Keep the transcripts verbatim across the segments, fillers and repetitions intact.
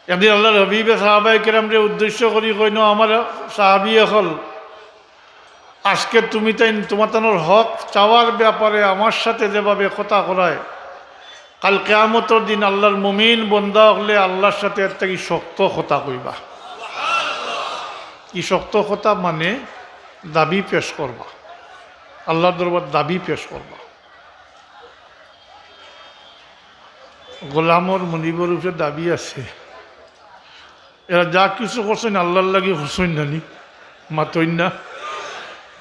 একদিন আল্লাহর হাবিবে সাহাবায়ে কেরামরে উদ্দেশ্য করি কইন, "আমার সাহাবী অকল, আজকে তুমি তাইন তুমাতানর হক চাওয়ার ব্যাপারে আমার সাথে যেভাবে কথা করায়, কাল কিয়ামতর দিন আল্লাহর মুমিন বন্দা অকলে আল্লাহর সাথে এর থাকি শক্ত কথা কইবা।" কি শক্ত কথা? মানে দাবি পেশ করবা, আল্লাহর দরবার দাবি পেশ করবা। গোলামর মুনিবর উপরে দাবি আছে। এরা যা কিছু করছইন আল্লাহর লাগি করছইন নানি? মাতইন না?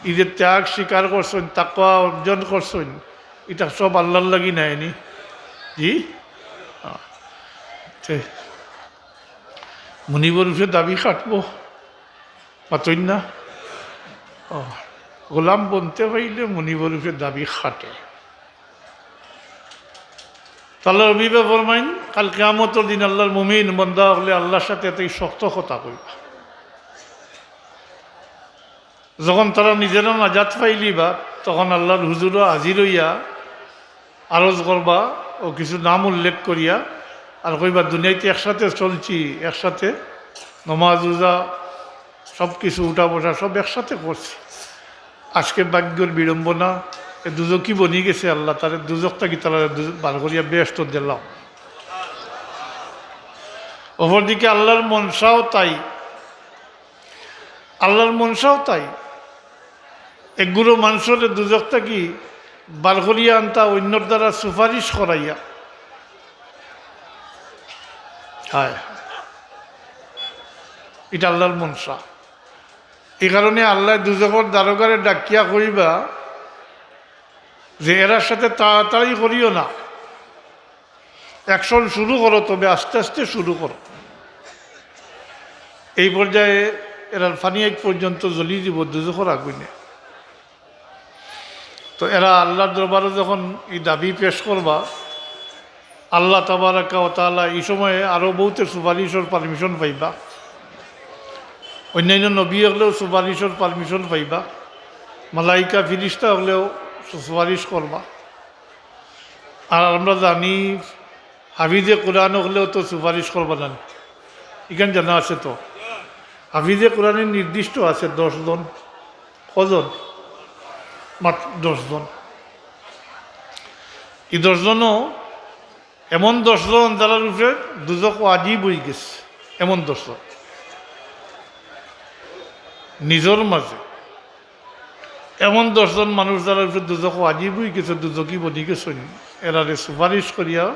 এই যে ত্যাগ স্বীকার করছইন, তাকওয়া অর্জন করছইন, ইটা সব আল্লাহর লাগি নায়নি? জি? হ্যাঁ। তে মুনিবর উপরে দাবি খাটবো? মাতইন না? ও, গোলাম বনতে পারলে মুনিবর উপরে দাবি খাটে। তে আল্লাহর হাবিবে ফরমাইন, কাল কিয়ামতর দিন আল্লাহর মুমিন বন্দা অকলে আল্লাহর সাথে এত শক্ত কথা কইবা। যখন তারা নিজেরা নাজাত পাইলিবা, তখন আল্লাহর হুজুরো হাজির অইয়া আরজ করবা ও কিছু নাম উল্লেখ করিয়া আর কইবা, "দুনিয়াইতে একসাথে চলছি, একসাথে নমাজ রোজা সব কিছু উঠা বসা সব একসাথে করছি। আজকে ভাগ্যর বিড়ম্বনা, এ দুজকি বনি গেছে, আল্লাহ তারে দুজক থাকি তারা দুজ-, বার করিয়া বেহেশত দিলাম।" অপরদিকে আল্লাহর মনসাও তাই, আল্লাহর মনসাও তাই। একগুলো মানুষরে দুজক থাকি বার করিয়া আনতা অন্যর দ্বারা সুপারিশ করাইয়া। হায়, ইটা আল্লাহর মনসা। এই কারণে আল্লাহ দুজকর দারোগারে ডাকিয়া কইবা যে, "এরার সাথে তাড়াতাড়ি করিও না, action শুরু করো, তবে আস্তে আস্তে শুরু করো।" এই পর্যায়ে এরার ফানি এক পর্যন্ত জ্বলি দিব দুজখর আগুনে। তো এরা আল্লাহর দরবারে যখন এই দাবি পেশ করবা, আল্লাহ তাবারাকা ওয়া তাআলা এই সময়ে আরও বহুতে সুপারিশর পারমিশন পাইবা, অন্যান্য নবী অকলেও সুপারিশর পারমিশন পাইবা, মালাইকা ফিরিস্তা অকলেও সু-, সুপারিশ করবা। আর আমরা জানি হাফিজে কোরআন অকলেও তো সুপারিশ করবা না, ইখান জানা আছে তো। হাফিজে কোরআনের নির্দিষ্ট আছে দশ জন। কজন? মাত্র দশ জন। এই দশ জনও এমন দশ জন যারার উপরে দুজক ওয়াজিব অই গেছে, এমন দশ জন নিজর মাঝে, এমন দশ জন মানুষ যারার উপরে দুজক ওয়াজিব অই গেছে, দুজকি বনি গেছইন, এরারে সুপারিশ করিয়া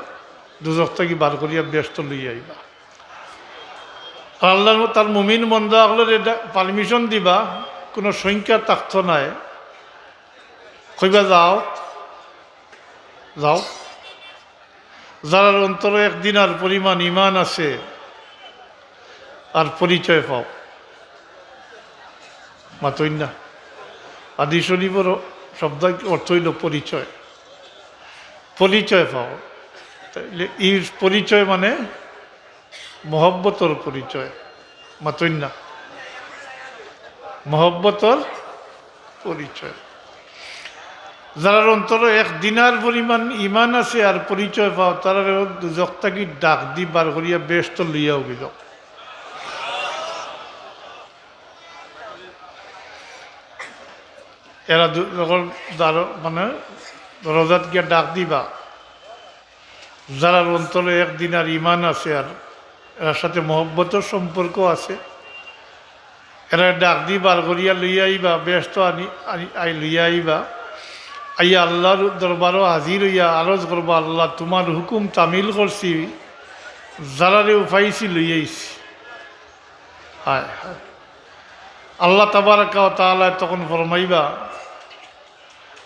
দুজক থাকি বার করিয়া বেহেশত লইয়া আইবা। আর আল্লাহর মত তার মুমিন বন্দা অকলরে পারমিশন দিবা, কোনো সংখ্যা থাকতো নায়, কইবা, "যাও, যাও।" যারার অন্তরে এক দিনার পরিমাণ ইমান আছে, আর পরিচয় পাও। মাতইন না? হাদিস শরীফর শব্দ অর্থ অইল পরিচয়। পরিচয় পাও। তাইলে এই পরিচয় মানে মহব্বতর পরিচয়। মাতইন না? মহব্বতর পরিচয়। যারার অন্তরে এক দিনার পরিমাণ ইমান আছে আর পরিচয় পাও, তারারে দুজখ থাকি ডাক দি বার করিয়া বেহেশত লইয়া উগি যাও। এরা দু-, যখন দ্বার-, মানে দরজাত গিয়া ডাক দিবা, যারার অন্তরে এক দিনার ইমান আছে আর এরার সাথে মহব্বতর সম্পর্ক আছে, এরা ডাক দি বার করিয়া লইয়া আইবা, বেহেশত আনি, আনি, আই লইয়া আইবা। আইয়া আল্লাহর দরবারো হাজির অইয়া আরজ করবা, "আল্লাহ, তুমার হুকুম তামিল করছি, যারারে উফাইছি লইয়া আইছি।" হায় হায়। আল্লাহ তাবারাকা ওয়া তাআলা তখন ফরমাইবা,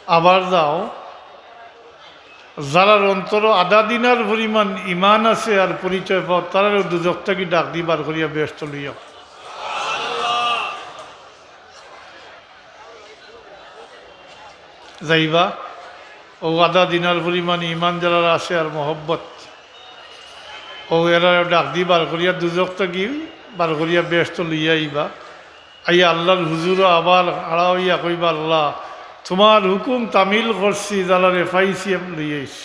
"আবার যাও, যারার অন্তরো আধা দিনার পরিমাণ ইমান আছে আর পরিচয় পাও, তারারে দুজখ থাকি ডাক দি বার করিয়া বেহেশত লইয়া যাইবা।" ও আধা দিনার পরিমাণ ইমান যারার আছে আর মহব্বত, ও এরারে ডাক দি বার করিয়া দুজখ থাকি বার করিয়া বেহেশত লইয়া আইবা। আইয়া আল্লাহর হুজুরো আবার খাড়া অইয়া কইবা, "আল্লাহ, তুমার হুকুম তামিল করছি, যারারে পাইছি আমি লইয়া আইছি।"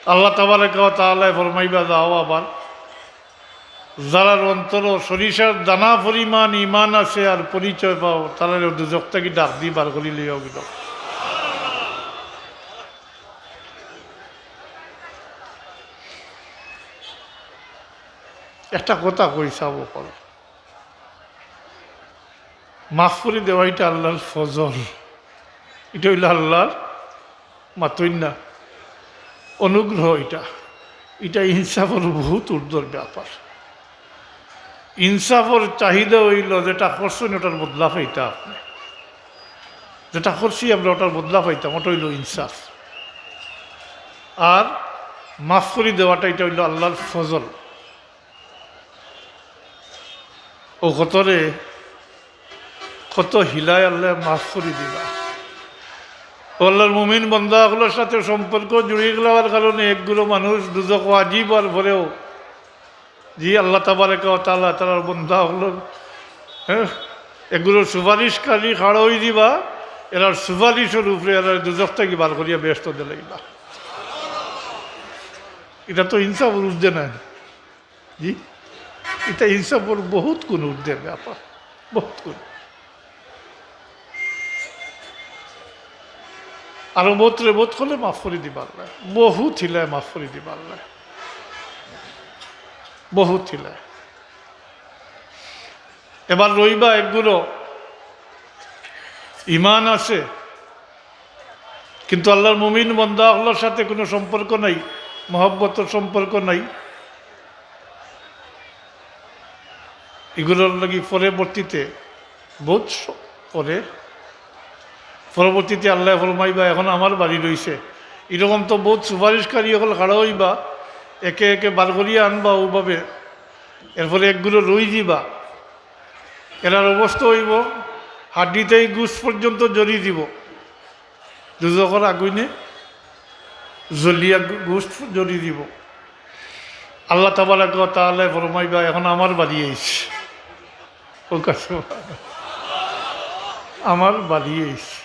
আল্লাহ তাবারাকা ওয়া তাআলায় ফরমাইবা, "যাও আবার, যারার অন্তরো সরিষার দানা পরিমাণ ঈমান আছে আর পরিচয় পাও, তারারে দুজখ থাকি ডাক দি বার করি লইয়া গেল।" একটা কথা কই চাবো কল, মাফ করি দেওয়া ইটা আল্লাহর ফজল, ইটা অইলো আল্লাহর, মাতইন না, অনুগ্রহ। ইটা, ইটা ইনসাফর বহুত ঊর্ধ্বর ব্যাপার। ইনসাফর চাহিদা অইলো যেটা করছইন ওটার বদলা পাইতা আপনে, যেটা করছি আমরা ওটার বদলা পাইতাম, ওটা অইলো ইনসাফ। আর মাফ করি দেওয়াটা, ইটা অইলো আল্লাহর ফজল। ও কতরে, কত হিলায় আল্লায় মাফ করি দিবা। ও আল্লাহর মুমিন বন্দা অকলর সাথে সম্পর্ক জুড়ি গেলার কারণে একগুলো মানুষ দুজখ ওয়াজিব অওয়ার পরেও, জি, আল্লাহ তাবারাকা ওয়া তাআলা তারার বন্দা অকলর, হ্যাঁ, একগুলো সুপারিশকারী খাড়া অই দিবা, এরার সুপারিশর উপরে এরারে দুজখ থাকি বার করিয়া বেহেস্তো দিলাইবা। ইটা তো ইনসাফর ঊর্ধ্বে নায়। জি, ইটা ইনসাফর বহুত গুণ ঊর্ধ্বে ব্যাপার, বহুত গুণ। আরো বহুত রে বহুত করলে মাফ করি দিবা আল্লায়, বহুত হিলায় মাফ করি দিবা আল্লায়, বহুত হিলায়। এবার রইবা একগুলো ঈমান আছে, কিন্তু আল্লাহর মুমিন বন্দা অকলর সাথে কোনো সম্পর্ক নাই, মহব্বতর সম্পর্ক নাই। ইগুলোর লাগি পরবর্তীতে, বহুত স-, পরে, পরবর্তীতে আল্লায় ফরমাইবা, "এখন আমার বাড়ি রইছে।" এরকম তো বহুত সুপারিশকারী অকল খাড়া অইবা, একে একে বার করিয়া আনবা অউভাবে, এরপরে একগুলো রই দিবা। এরার অবস্থা অইবো, হাড্ডি থাকি গুস্ত পর্যন্ত জ্বলি দিবো। দুজখর আগুইনে জ্বলিয়া গু-, গুস্ত জ্বলি দিবো। আল্লাহ তাবারাকা ওয়া তাআলায় ফরমাইবা, "এখন আমার বাড়ি আইছে।" ও কাছে আমার বাড়ি আইছে।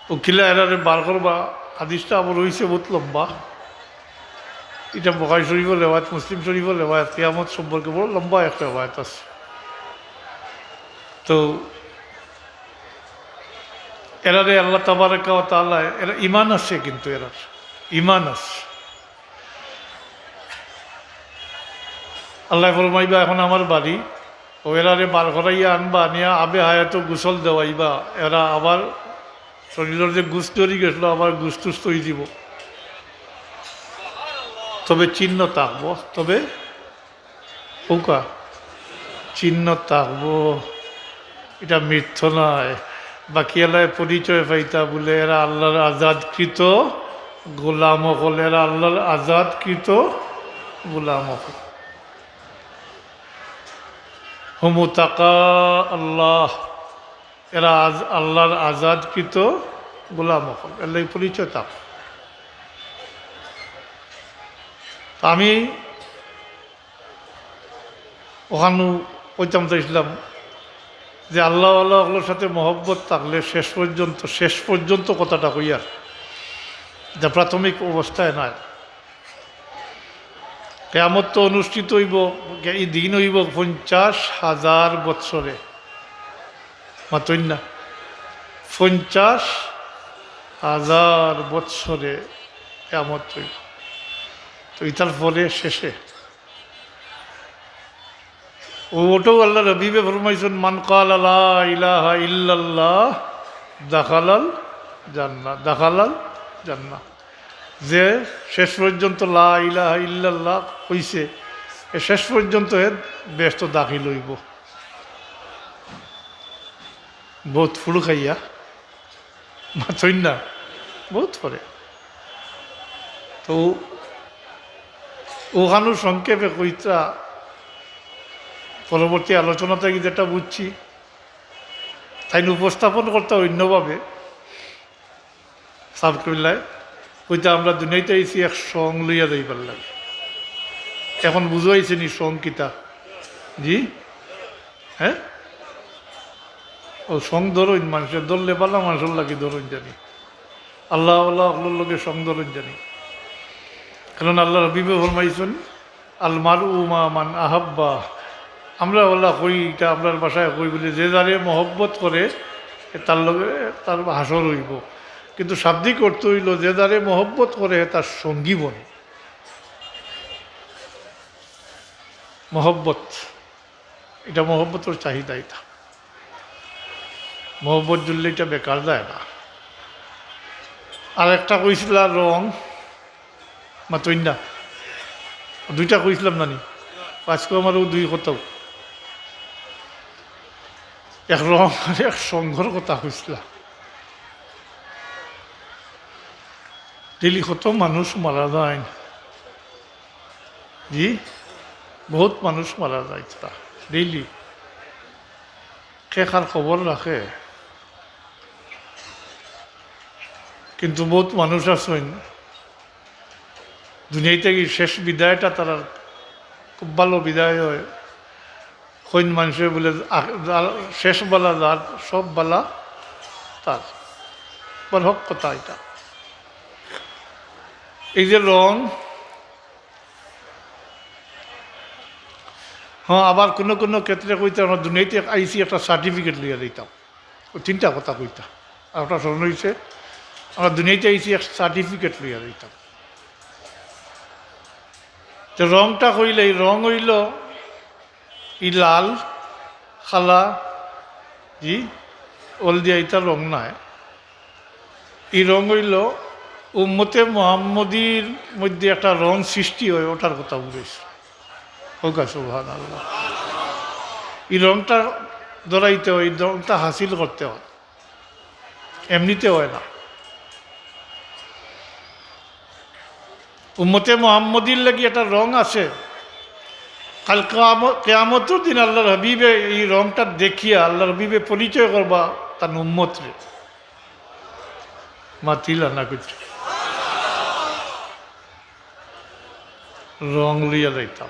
ও কিলা এরারে বার করবা, হাদিসটা আবার রইছে বহুত লম্বা। ইটা বুখারী শরীফর রেওয়ায়েত, মুসলিম শরীফর রেওয়ায়েত, কিয়ামত সম্পর্কে বড় লম্বা এক রেওয়ায়েত আছে। তো এরারে আল্লাহ তাবারাকা ওয়া তাআলা, এরা ঈমান আছে, কিন্তু এরার ঈমান আছে। আল্লায় ফরমাইবা, "এখন আমার বাড়ি।" ও এরারে বার করাইয়া আনবা, আনিয়া আবে হায়াতো গোসল দেওয়াইবা। এরা আবার শরীলর যে গুস্ত জ্বলি গেছিল, আবার গুস্ত টুস্ত অই দিবো। তবে চিহ্ন থাকবো, তবে কউক্কা চিহ্ন থাকবো। ইটা মিথ্যা নায়। বাকি আল্লায় পরিচয় পাইতা বুলে, "এরা আল্লাহর আজাদকৃত গোলাম অকল, এরা আল্লাহর আজাদকৃত গোলাম অকল।" হুম উতাকা আল্লাহ, এরা আজ-, আল্লাহর আজাদকৃত গোলাম অকল, এর লাগি পরিচয় থাকবো। তো আমি অখানউ কইতাম চাইছিলাম যে আল্লাহওয়ালা অকলর সাথে মহব্বত থাকলে শেষ পর্যন্ত, শেষ পর্যন্ত কথাটা কইয়ার, ইটা প্রাথমিক অবস্থায় নায়। কিয়ামত তো অনুষ্ঠিত অইবো, এই দিন অইবো পঞ্চাশ হাজার বৎসরে, মাতইন না, পঞ্চাশ হাজার বৎসরে কিয়ামত অইবো। তো ইতার পরে শেষে ও ওটাও আল্লাহর হাবিবে ফরমাইছইন, "মান ক্বালা লা ইলাহা ইল্লাল্লাহ দাখালাল জান্নাহ, দাখালাল জান্নাহ।" যে শেষ পর্যন্ত লা ইলাহা ইল্লাল্লাহ কইছে, এ শেষ পর্যন্ত এ বেহেস্তো দাখিল অইবো। বহুত ফুড়ু খাইয়া মাতইন না, বহুত পরে। তো অখানউ সংক্ষেপে কইতা, পরবর্তী আলোচনা থাকি যেটা বুঝছি, তাইন উপস্থাপন করতা অইন্যভাবে। সাব কিবলায় কইতা, আমরা দুনিয়াত আইছি এক সং লইয়া যাইবার লাগি। এখন বুঝাইছে নি সং কিতা? জি? হ্যাঁ? ও সং ধরইন মানষে, ধরলে ভালা মানষর লাগি ধরইন জানি। আল্লাহওয়ালা অকলর লগে সঙ্গ ধরইন জানি। কারণ আল্লাহর হাবিবে ফরমাইছইন, "আল মারউ মা মান আহাব্বা।" আমরা ওলা কই, ইটা আমরার ভাষায় কই বলে, "যে যারে মহব্বত করে, তার লগে তার হাশর অইবো।" কিন্তু শাব্দিক অর্থ অইলো, যে যারে মহব্বত করে, তার সঙ্গী বনে। মহব্বত, ইটা মহব্বতর চাহিদা, ইটা মহব্বত জুড়লে ইটা বেকার যায় না। আর একটা কইছিলা রং, মাতইন না, দুইটা কইছিলাম না নি? আজকে আমার ও দুই কথা, এক রং আর এক সঙ্গর কথা কইছিলা। ডেইলি কত মানুষ মারা যায়, জি, বহুত মানুষ মারা যায় তারা ডেইলি। কে কার খবর রাখে? কিন্তু বহুত মানুষ আছইন, দুনিয়া থাকি শেষ বিদায়টা তারার খুব ভালো বিদায় হয়। কইন মানষে বলে, আ-, যার শেষ বালা যার, সব বালা তার। বড় হক কথা এটা। এই যে রং, হ্যাঁ, আবার কোনো কোনো ক্ষেত্রে কইতে আমরা দুনিয়াতে আইছি একটা সার্টিফিকেট লইয়া দিতাম। ও তিনটা কথা কইতা। আর একটা স্মরণ হইছে, আমরা দুনিয়াতে আইছি এক সার্টিফিকেট লইয়া দিতাম। তো রংটা কইলে, এই রং অইলো ই লাল, কালা, জি, হলদিয়া, ইটা রং নায়। ই রং অইলো উম্মতে মোহাম্মদীর মধ্যে একটা রং সৃষ্টি হয়, ওটার কথা বলেছি। হোক সুবহানাল্লাহ। ই রংটা ধরাইতে হয়, ই রংটা হাসিল করতে হয়, এমনিতে হয় না। উম্মতে মোহাম্মদীর লাগি একটা রং আছে। কাল কিয়াম-, কিয়ামতর দিন আল্লাহর হাবিবে এই রংটা দেখিয়া আল্লাহর হাবিবে পরিচয় করবা তান উম্মতরে। মাতিলা না কিছু। রং লইয়া যাইতাম।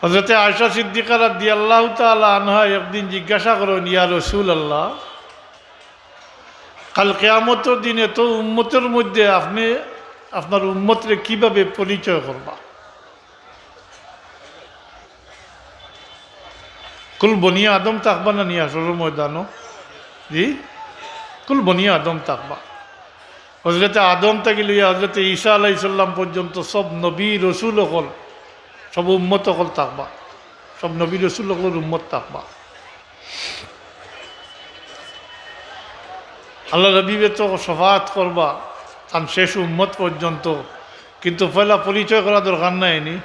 হযরতে আয়েশা সিদ্দিকা রাদিয়াল্লাহু তাআলা আনহা একদিন জিজ্ঞাসা করেন, "ইয়া রাসূলুল্লাহ, কাল কিয়ামতর দিনে তো উম্মতর মধ্যে আপনি আপনার উম্মতরে কিভাবে পরিচয় করবা?" কুল বনি আদম থাকবা না নি হাশরর ময়দানো? জি, কুল বনি আদম থাকবা। হযরতে আদম থাকি লইয়া হযরতে ঈসা আলাইহিস সালাম পর্যন্ত সব নবী রসুল অকল, সব উম্মত অকল থাকবা, সব নবী রসুল অকলর উম্মত থাকবা। আল্লাহর হাবিবে তো শফাআত করবা তান শেষ উম্মত পর্যন্ত, কিন্তু পয়লা পরিচয় করা দরকার নাই নি?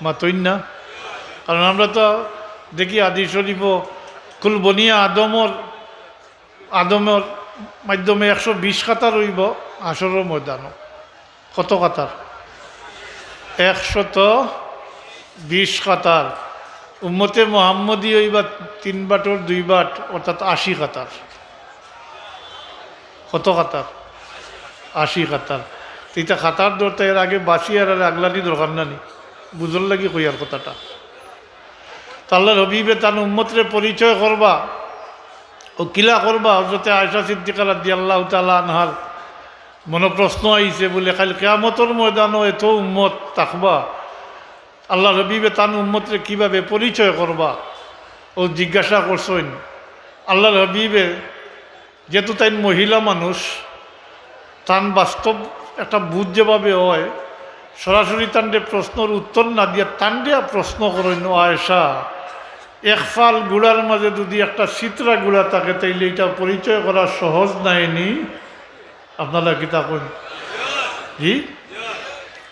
মাতইন না? কারণ আমরা তো দেখি হাদিস শরীফো কুল বনিয়া আদমর, আদমর মাধ্যমে একশো বিশ কাতার অইবো হাশরর ময়দানো। কত কাতার? একশত বিশ কাতার। উম্মতে মোহাম্মদী অইবা তিন বাটর দুই বাট, অর্থাৎ আশি কাতার। কত কাতার? আশি কাতার। তো ইটা কাতার ধরতে এর আগে বাঁচিয়া আর আগলানি দরকার না নি? বুঝার লাগি কইয়ার কথাটা। তো আল্লাহর হাবিবে তান উম্মতরে পরিচয় করবা, ও কিলা করবা? হযরতে আয়েশা সিদ্দিকা রাদিয়াল্লাহু তাআলা আনহার মনো প্রশ্ন আইছে বলে, কাল কিয়ামতর ময়দানো এত উম্মত থাকবা, আল্লাহর হাবিবে তান উম্মতরে কিভাবে পরিচয় করবা? ও জিজ্ঞাসা করছইন। আল্লাহর হাবিবে যেহেতু তাইন মহিলা মানুষ, তান বাস্তব একটা বুঝ যেভাবে হয়, সরাসরি তানরে প্রশ্নর উত্তর না দিয়া তানরে প্রশ্ন করইন, "ও আয়েশা, এক ফাল ঘোড়ার মাঝে যদি একটা চিত্রা ঘোড়া থাকে, তাইলে এটা পরিচয় করা সহজ নায় নি?" আপনারা কিতা কইন? জি,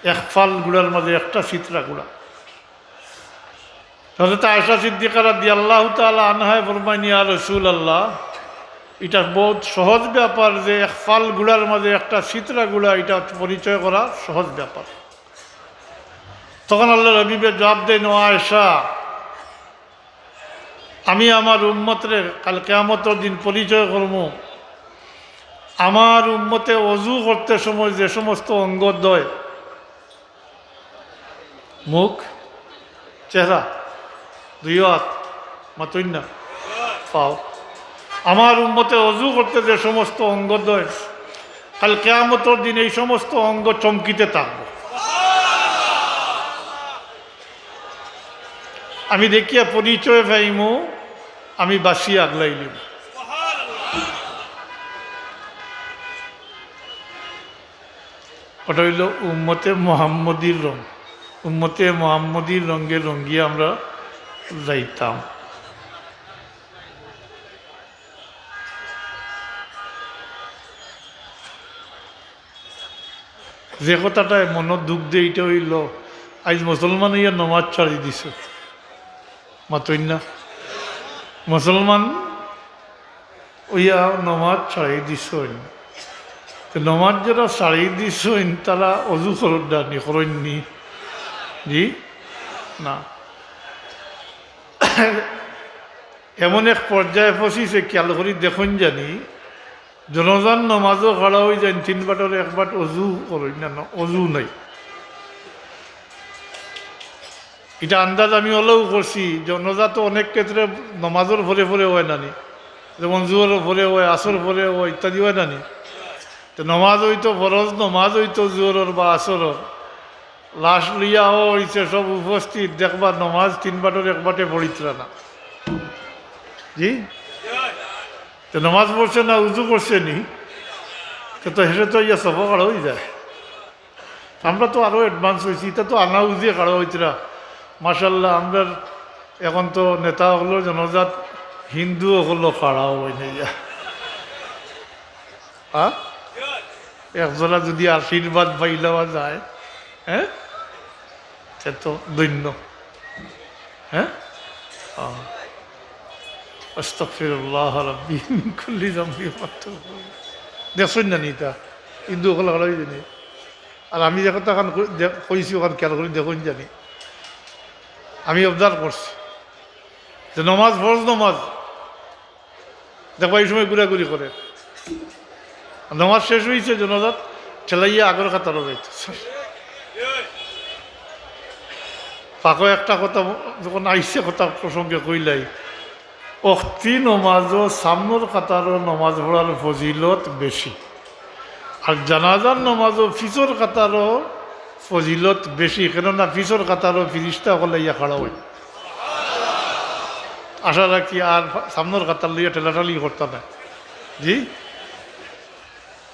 এক ফাল ঘোড়ার মাঝে একটা চিত্রা ঘোড়া। হযরত আয়েশা সিদ্দিকা রাদিয়াল্লাহু তাআলা আনহায় ফরমাইন, "ইয়া রাসূলুল্লাহ, এটা বহুত সহজ ব্যাপার যে এক ফাল ঘোড়ার মাঝে একটা চিত্রা ঘোড়া, এটা পরিচয় করা সহজ ব্যাপার।" তখন আল্লাহর হাবিবে জবাব দেন, "ও আয়েশা, আমি আমার উম্মতরে কাল কিয়ামতর দিন পরিচয় করমু। আমার উম্মতে অজু করতে সময় যে সমস্ত অঙ্গ ধয়, মুখ, চেহারা, দুই হাত, মাতইন না, পাও, আমার উম্মতে অজু করতে যে সমস্ত অঙ্গ দেয়, কাল কিয়ামতর দিন এই সমস্ত অঙ্গ চমকিতে থাকব। আমি দেখিয়া পরিচয় পাইমু, আমি বাঁচিয়া আগলাইলিমু। ওটা অইলো উম্মতে মোহাম্মদীর রং। উম্মতে মোহাম্মদীর রঙে রঙিয়া আমরা যাইতাম। যে কথাটায় মনো দুখ দেয়, ইটা অইলো, আইজ মুসলমান অইয়া নমাজ ছাড়ি দিছো। মাতইন না? মুসলমান অইয়া নমাজ ছাড়ি দিছইন। তো নমাজ যারা ছাড়ি দিছইন, তারা অজু করইন না নি, করইন নি? জি? না। এমন এক পর্যায়ে পৌঁছিছে, খেয়াল করি দেখইন জানি, জনাজার নমাজও খাড়া অই যাইন, তিন বাটর এক বাট অজু করইন না, না, অজু নাই। ইটা আন্দাজ আমি অলাউ করছি, জনাজা তো অনেক ক্ষেত্রে নমাজর পরে পরে অয় না নি, যেমন জোহরর পরে অয়, আসর পরে অয়, ইত্যাদি অয় না নি। তো নমাজ অইতো ফরজ, নমাজ অইতো জোহরর বা আসরর, লাশ লইয়া অইছে সব উপস্থিত, দেখবা নমাজ তিন বাটর এক বাটে পড়িতরা না। জি? তো নমাজ পড়ছে না, উজু করছে নি? তো, তো হেরে তো ইয়া সফা খাড়া অই যায়। আমরা তো আরো advance অইছি, ইটা তো আনা উজিয়ে খাড়া অইতরা। মাশাআল্লাহ, আমরার এখন তো নেতা অকলর জনাজাত হিন্দু অকলও খাড়া অয় না ইয়া। হ্যাঁ? একজোড়া যদি আশীর্বাদ পাইলাওয়া যায়, হ্যাঁ? সে তো ধন্য। হ্যাঁ? আহ। আস্তাগফিরুল্লাহ রাব্বি মিন কুল্লি যামবি ওয়া আতুবু ইলাইহি। দেখছইন না নি ইটা? হিন্দু অকল খাড়া অই যায়নি। আর আমি যে কথা খান কই-, দে-, কইছি অখান খেয়াল করি দেখইন জানি। আমি observe করছি যে নমাজ, ফরজ নমাজ, দেখবা এই সময় ঘুরাঘুরি করে। নমাজ শেষ অইছে, জনাজাত ঠেলাইয়া আগর কাতারো যাইতো। ফাঁকো একটা কথা যখন আইছে, কথা প্রসঙ্গে কইলাই, অক্তি নমাজও সামনর কাতারো নমাজ পড়ার ফজিলত বেশি, আর জানাজার নমাজও পিছর কাতারো ফজিলত বেশি, কেননা পিছর কাতারো ফিরিস্তা অকল আইয়া খাড়া অইন। আশা রাখি আর সামনর কাতার লইয়া ঠেলাঠালি করতা না। জি,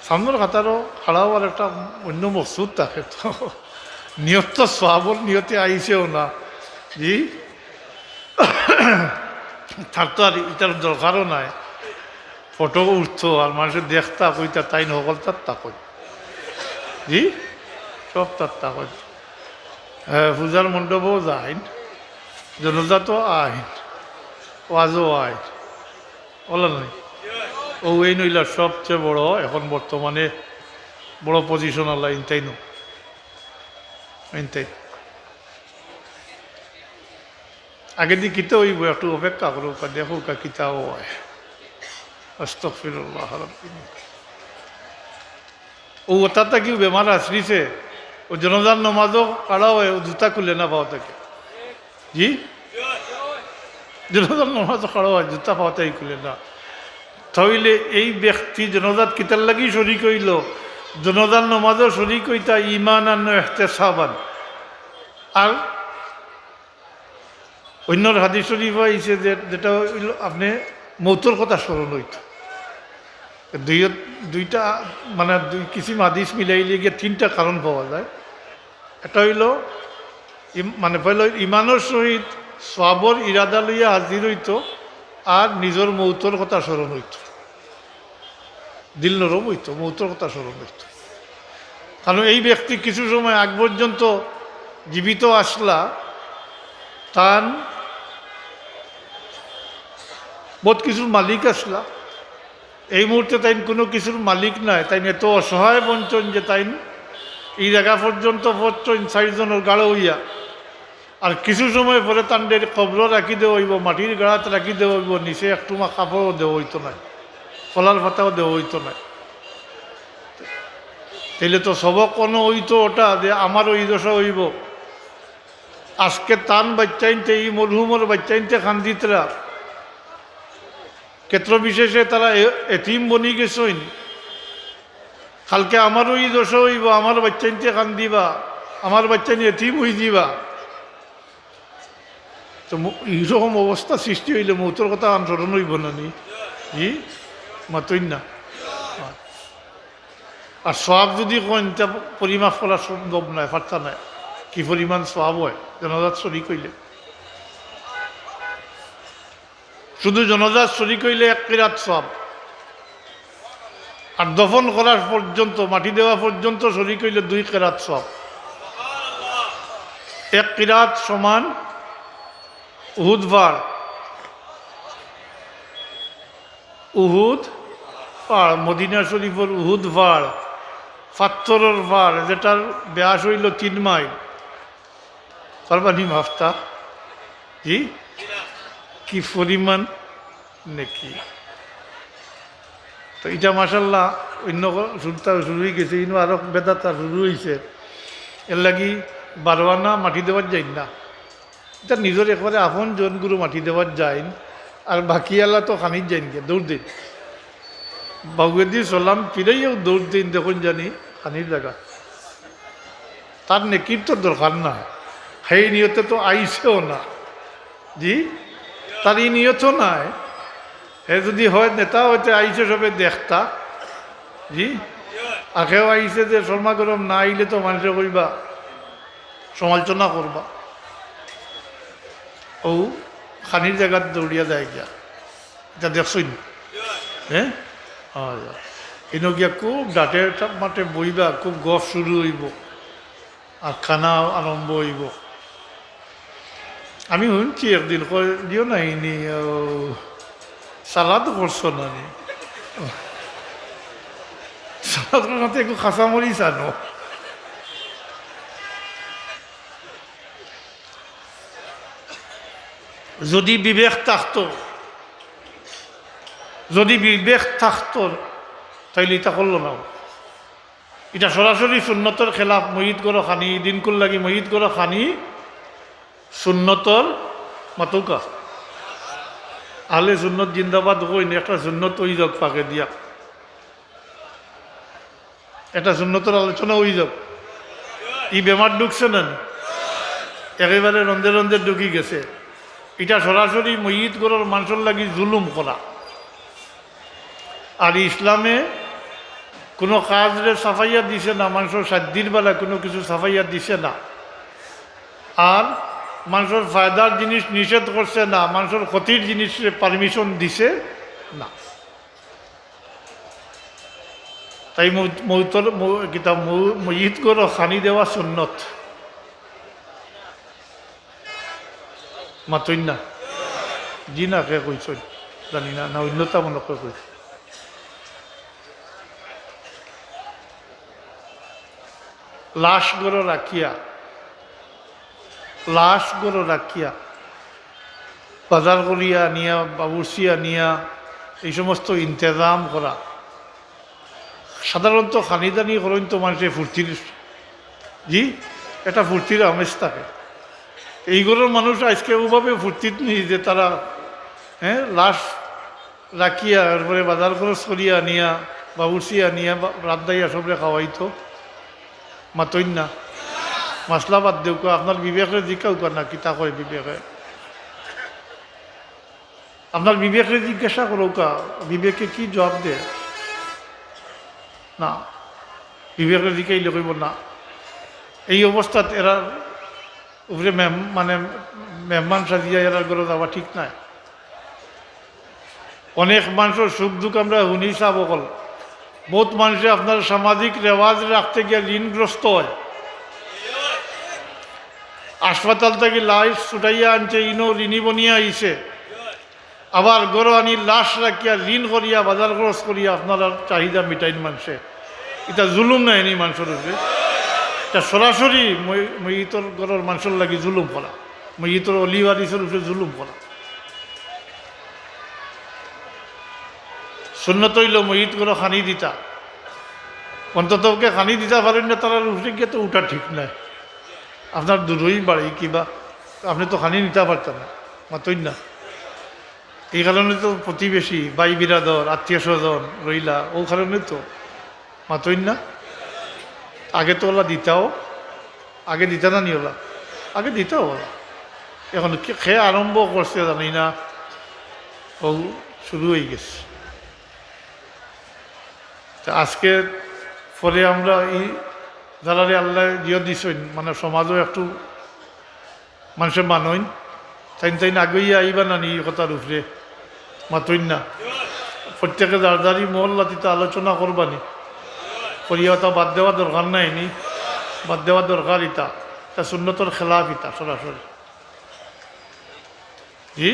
সামনর কাতারো খাড়া অওয়ার একটা অইন্য মকসুদ থাকে তো। নিয়ত তো সওয়াবর নিয়তে আইছেও না। জি, তার তো আর ইটার দরকারও নাই। ফটো উঠতো আর মানষে দেখতা, কইতা, "তাইন হকলতার তা কই।" জি, সবতার তা কই। হ্যাঁ, পূজার মণ্ডপও যাইন, জনাজাতও আইন, ওয়াজও আইন। অলা নাই? অউ এইন অইলা সবচেয়ে বড়, এখন বর্তমানে বড় position আলা ইনতাইন। ইনতাইন। আগেদি কিতা অইবো, একটু অপেক্ষা করউক্কা, দেখউক্কা কিতা অয়। আস্তাগফিরুল্লাহ রাব্বি। অউ অতা থাকিউ বেমার আছরিছে, অউ জনাজার নমাজও খাড়া অয়, অউ জুতা খুলে না পাও থাকি। জি? জনাজার নমাজও খাড়া অয়, জুতা পাও থাকি খুলে না। তাইলে এই ব্যক্তি জনাজাত কিতার লাগি শরিক অইলো? জনাজার নমাজও শরিক অইতা ঈমানান ওয়া ইহতিসাবান। আর অইন্যর হাদিস শরিফো আইছে যে, যেটা অইলো আপনে মউতর কথা স্মরণ অইতো। দুই, দুইটা, মানে, দুই কিসিম হাদিস মিলাইলে গিয়া তিনটা কারণ পাওয়া যায়। একটা অইলো ইম-, মানে, পয়লা ইমানর সহিত সওয়াবর ইরাদা লইয়া হাজির অইতো, আর নিজর মউতর কথা স্মরণ অইতো। দিল নরম অইতো, মউতর কথা স্মরণ অইতো। কারণ এই ব্যক্তি কিছু সময় আগ পর্যন্ত জীবিত আছলা, তান বউত কিছুর মালিক আছলা। এই মুহূর্তে তাইন কুনু কিছুর মালিক নায়, তাইন এত অসহায় বঞ্চন যে তাইন ই জাগা পর্যন্ত পৌঁছছইন চাইরজনর গাড়ো অইয়া। আর কিছু সময় পরে তানরে কবরো রাখি দেওয়া অইবো, মাটির গাড়াত রাখি দেওয়া অইবো, নিচে এক টুমা কাপড়ও দেওয়া অইতো নায়, কলার পাতাও দেওয়া অইতো নায়। তাইলে তো সবক অনো অইতো অটা যে আমারও ই দশা অইবো। আজকে তান বাইচ্চাইন্তে, ই মরহুমর বাইচ্চাইন্তে কান্দিতরা, ক্ষেত্র বিশেষে তারা এ-, এতিম বনি গেছইন। কালকে আমারও ই দশা অইবো, আমার বাচ্চাইন্তে কান্দিবা, আমার বাচ্চাইন এতিম অইযিবা। তো ম-, ইরকম অবস্থা সৃষ্টি অইলে মউতর কথা আন স্মরণ অইবো না নি? জি? মাতইন না। আর সওয়াব যুদি কইন, তা পরিমাপ করা সম্ভব নায়, পারতা নায়। কি পরিমাণ সওয়াব অয় জানাজাত শরিক অইলে। শুধু জানাজাত শরিক অইলে এক কিরাত সওয়াব, আর দফন করার পর্যন্ত, মাটি দেওয়া পর্যন্ত শরিক অইলে দুই কিরাত সওয়াব। এক কিরাত সমান উহুদ পাহাড়। উহুদ পাহাড়, মদিনা শরিফর উহুদ পাহাড়, পাত্থরর পাহাড়, যেটার ব্যাস অইলো তিন মাইল। পারবা নি মাপতা? জি? কি পরিমাণ নেকি? তো ইটা মাশাআল্লাহ অইন্য ক-, শুরুতা শুরু অইগেছে, ইনো আরো বেদাতা শুরু অইছে। এরলাগি বারো আনা মাটি দেওয়াত যাইন না। ইটা নিজর একবারে আপন জনগুলো মাটি দেওয়াত যাইন, আর বাকি আলা তো খানিত যাইন গিয়া, দৌড় দেইন। বাউয়েদি সালাম ফিরাইয়াও দৌড় দেইন, দেখইন জানি খানির জাগা। তার নেকির তো দরকার না, হে নিয়তে তো আইছেও না। জি, তার ই নিয়তও নাই। হে যুদি হয় নেতা অইতে আইছে সবে দেখতা, জি, আর কেউ আইছে যে শর্মা গরম না আইলে তো মানষে কইবা, সমালোচনা করবা। ও খানির জাগাত দৌড়িয়া যায় গিয়া। ইটা দেখছইন? হ্যাঁ? হয়। ইনো গিয়া খুব ডাটে মাঠে বইবা, খুব গফ শুরু অইবো, আর খানা আরম্ভ অইবো। আমি হুনছি একদিন, কয়, "দিও না ইনি, ও, সালাদ করছো না নি?" সালাদ করার সাথে একটু কাঁচামরিচ আনো। যদি বিবেক থাকতো, যদি বিবেক থাকতো, তাইলে ইটা করলো না। ইটা সরাসরি সুন্নতর খেলাফ। মইত গরো খানি, দিনকুর লাগি মইত গরো খানি সুন্নতর মাতুকা। আহলে সুন্নত জিন্দাবাদ কইন, একটা সুন্নত অই যাউক পাকে দিয়া। এটা সুন্নতর আলোচনা অই যাউক। ই বেমার ঢুকছে না নি? একেবারে রন্ধে রন্ধে ঢুকি গেছে। ইটা সরাসরি মইত গরর মানষর লাগি জুলুম করা। আর ইসলামে কুনু কাজরে ছাপাইয়া দিছে না, মানষর সাধ্যর বেলা কুনু কিছু ছাপাইয়া দিছে না। আর মানষর ফায়দার জিনিস নিষেধ করছে না, মানষর ক্ষতির জিনিসরে permission দিছে না। তাই মৌ-, মৌতর, মৌ-, কিতা মৌ-, মইত গরো খানি দেওয়া সুন্নত। মাতইন না। জি না, কে কইছইন? জানি না, না অইন্যতা মনো কয় কইছে। লাশ গরো রাখিয়া, লাশ গরো রাখিয়া, বাজার করিয়া আনিয়া, বাবুর্চি আনিয়া, এই সমস্ত ইন্তেজাম করা। সাধারণত খানিদানি করইন তো মানষে ফুর্তির, জি, একটা ফুর্তির আমেজ থাকে। এই গরর মানুষ আইজকে অভাবে ফুর্তিত নি যে তারা, হ্যাঁ, লাশ রাখিয়া, এরপরে বাজার খরচ করিয়া আনিয়া, বাবুর্চি আনিয়া, বা-, রান্দাইয়া সবরে খাওয়াইতো। মাতইন না। মাসলা বাদ দেউক্কা, আপনার বিবেকরে জিকাউক্কা না, কিতা কয় বিবেকে? আপনার বিবেকরে জিজ্ঞাসা করউক্কা, বিবেকে কি জবাব দেয়? না, বিবেকরে জিকাইলে কইবো না। এই অবস্থাত এরার উপরে মেহ-, মানে মেহমান সাজিয়া এরার ঘরো যাওয়া ঠিক নায়। অনেক মানষর সুখ দুঃখ আমরা হুনি সাব অকল। বউত মানষে আপনার সামাজিক রেওয়াজ রাখতে গিয়া ঋণগ্রস্ত অয়। হাসপাতাল থাকি লাশ ছুটাইয়া আনছে, ইনো ঋণী বনিয়া আইছে। আবার ঘরো আনি লাশ রাখিয়া, ঋণ করিয়া, বাজার খরচ করিয়া আপনারার চাহিদা মিটাইন মানষে। ইটা জুলুম নায় নি মানষর উপরে? ইটা সরাসরি মই-, মইতর ঘরর মানষর লাগি জুলুম করা, মইতর অলি ওয়ারিসর উপরে জুলুম করা। সুন্নত অইলো মইত গরো খানি দিতা। অন্তত পক্ষে খানি দিতা পারইন না, তারার উপরে গিয়া তো উঠা ঠিক নায়। আপনার দূরই বাড়ি কিবা, আপনে তো খানি নিতা পারতা না, মাতইন না। এই কারণে তো প্রতিবেশী, ভাই বিরাদর, আত্মীয় স্বজন রইলা, ও কারণে তো মাতইন না। আগে তো ওলা দিতাও, আগে দিতা না নি ওলা, আগে দিতাও ওলা। এখন কি খে আরম্ভ করছে জানি না, ও শুরু হয়ে গেছে। তো আজকে পরে আমরা এই যারারে আল্লাহ জিয় দিছইন, মানে সমাজও একটু মানুষে মানইন, তাইন তাইন আগইয়া আইবা না নি এই কথার উপরে? মাতইন না। প্রত্যেকে যার যারই মহল্লাত ইতা আলোচনা করবা নি, করিয়া ওটা বাদ দেওয়া দরকার নাই নি? বাদ দেওয়া দরকার ইতা, তা সুন্নতর খেলাফ ইতা সরাসরি। জি,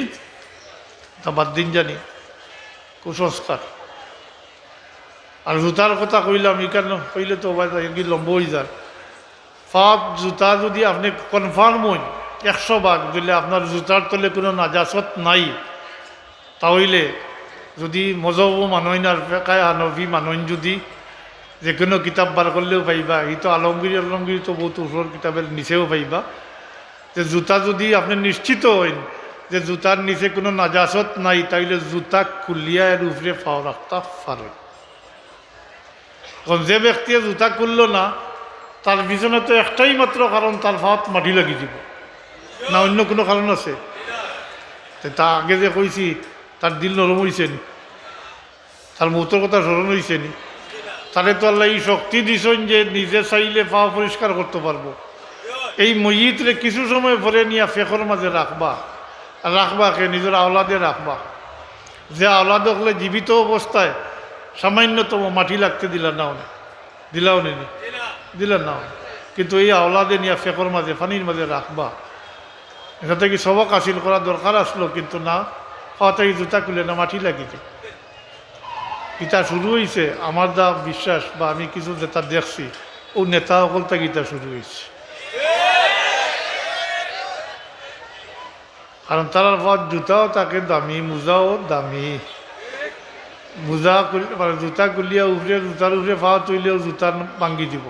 তা বাদ দিন জানি কুসংস্কার। আর জুতার কথা কইলাম, ইখান কইলে তো ভাই কি লম্বা হয়ে যায়। পাত জুতা যদি আপনি কনফার্ম হইন একশো ভাগ, দিলে আপনার জুতার তলে কোনো নাজাসত নাই, তা হইলে যদি মজহব মানইন আর ফেকায় হানফি মানইন, যদি যে কোনো কিতাব বার করলেও পাইবা, এই তো আলমগিরি, আলমগিরি তো বহুত উপর কিতাবের নিচেও পাইবা, যে জুতা যদি আপনি নিশ্চিত হইন যে জুতার নিচে কোনো নাজাসত নাই, তাইলে জুতা খুলিয়া এর উপরে পাও রাখতা পারইন। এখন যে ব্যক্তি জুতা খুললো না, তার পিছনে তো একটাই মাত্র কারণ, তার পাওত মাটি লাগি দিব, না অন্য কোনো কারণ আছে? তে তা আগে যে কইছি, তার দিল নরম হইছে নি? তার মৌতর কথা স্মরণ হইছে নি? তারে তো আল্লাহ এই শক্তি দিছইন যে নিজে চাইলে পাও পরিষ্কার করতে পারবো। এই মইয়িতরে কিছু সময় পরে নিয়া ফেকর মাঝে রাখবা। আর রাখবা কে? নিজের আওলাদে রাখবা। যে আওলাদ হকলে জীবিত অবস্থায় সামান্যতম মাটি লাগতে দিলা না অনে, দিলাও নি? দিলা না অনে। কিন্তু এই আওলাদে নিয়া ফেকর মাঝে, পানির মাঝে রাখবা। এটা থেকে সবক হাসিল করা দরকার আসলো, কিন্তু না, পাওতে এই জুতা খুলে না, মাটি লাগি যায়। ইটা শুরু হইছে, আমার যা বিশ্বাস বা আমি কিছু যেটা দেখছি, ও নেতা হকল থেকে ইটা শুরু হইছে। কারণ তারার পাওত জুতাও থাকে দামি, মোজাও দামি। মোজা খুল-, মানে জুতা খুলিয়া উপরে, জুতার উপরে পাও তুললেও জুতা ভাঙ্গি দিব।